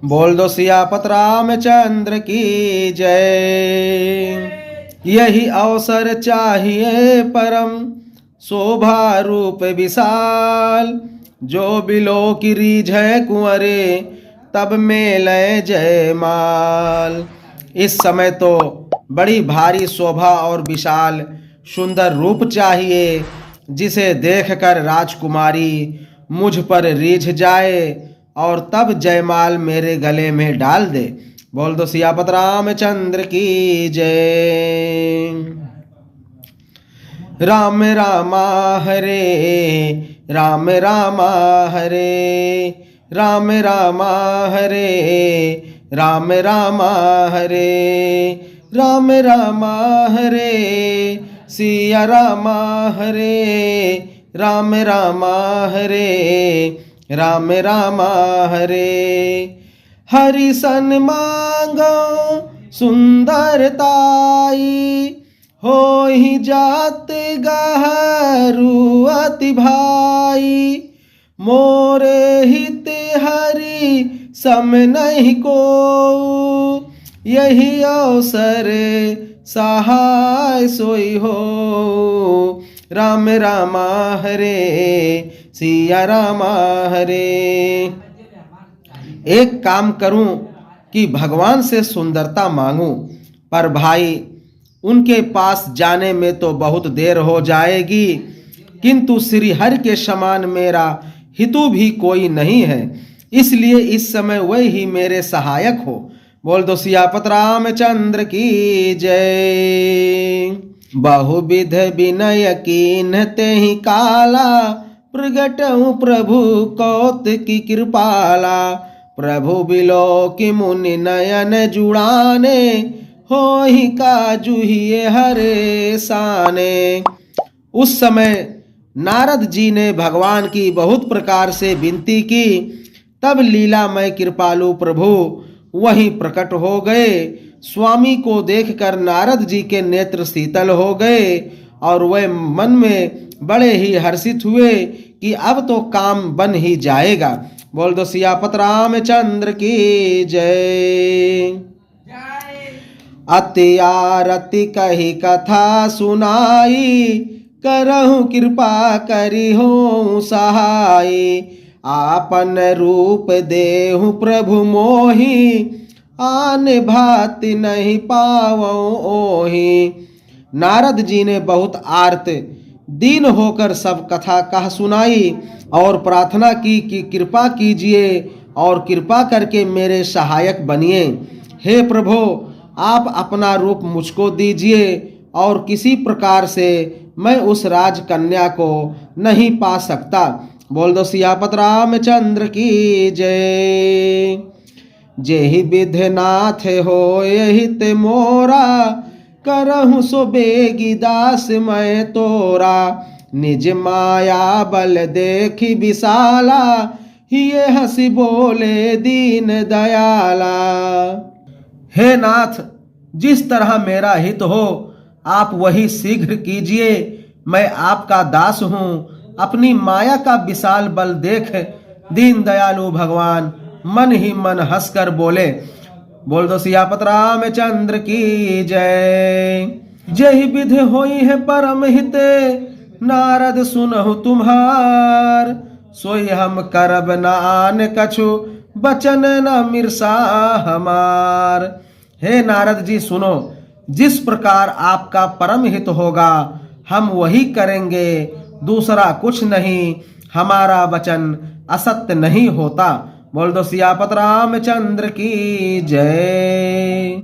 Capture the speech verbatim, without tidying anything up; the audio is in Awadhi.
बोल दो सियापत रामचंद्र की जय। यही अवसर चाहिए परम शोभा रूप विशाल, जो बिलो की रीझ है कुंवरे, तब मेले जयमाल। इस समय तो बड़ी भारी शोभा और विशाल सुंदर रूप चाहिए, जिसे देखकर राजकुमारी मुझ पर रीझ जाए और तब जयमाल मेरे गले में डाल दे। बोल दो सियापत रामचंद्र की जय। राम रामा हरे, राम रामा हरे, राम रामा हरे, राम रामा हरे, राम रामा हरे, सिया रामा हरे, राम रामा हरे, राम रामा हरे। हरि सन मांगो सुंदरताई, होहि जात गहरू अति भाई। मोरे हित हरि सम नहीं को, यही अवसर सहाय सोई हो। राम रामा हरे, सिया रामा हरे। एक काम करूं कि भगवान से सुंदरता मांगूं, पर भाई, उनके पास जाने में तो बहुत देर हो जाएगी, किंतु श्री हरि के समान मेरा हितू भी कोई नहीं है, इसलिए इस समय वही मेरे सहायक हो। बोल दो सियापत रामचंद्र की जय। बहुविध विनय कीन्ह तेहि काला, प्रगटउ प्रभु कौत की कृपाला। प्रभु बिलो की मुनि नयन जुड़ाने, होहि काजु हिय हरे साने। उस समय नारद जी ने भगवान की बहुत प्रकार से विनती की। तब लीलामय कृपालु प्रभु वहीं प्रकट हो गए। स्वामी को देखकर नारद जी के नेत्र शीतल हो गए और वे मन में बड़े ही हर्षित हुए कि अब तो काम बन ही जाएगा। बोल दो सियापत रामचंद्र की जय। अति आरती कही कथा सुनाई, करहु कृपा करिहु सहाई। आपन रूप देहु प्रभु मोहि, आन भांति नहीं पावउ ओहि। नारद जी ने बहुत आर्त दीन होकर सब कथा कह सुनाई और प्रार्थना की कि कृपा कीजिए और कृपा करके मेरे सहायक बनिए। हे प्रभु, आप अपना रूप मुझको दीजिए और किसी प्रकार से मैं उस राजकन्या को नहीं पा सकता। बोल दो सियापत रामचंद्र की जय। जेहि विधि नाथ होय हित मोरा, करहु सो बेगी दास मैं तोरा। निज माया बल देखि विशाला, हिये हँसि बोले दीन दयाला। हे नाथ, जिस तरह मेरा हित हो, आप वही शीघ्र कीजिए। मैं आपका दास हूँ। अपनी माया का विशाल बल देख दीन दयालु भगवान मन ही मन हँसकर बोले। बोल दो सियापत रामचंद्र की जय। जेहि विधि होइहैं परम हित, नारद सुनहु तुम्हार। सोई हम करब न आन कछु, बचन न मिरसा हमार। हे नारद जी, सुनो, जिस प्रकार आपका परम हित होगा, हम वही करेंगे, दूसरा कुछ नहीं। हमारा वचन असत्य नहीं होता। बोल दो सियापत रामचंद्र की जय।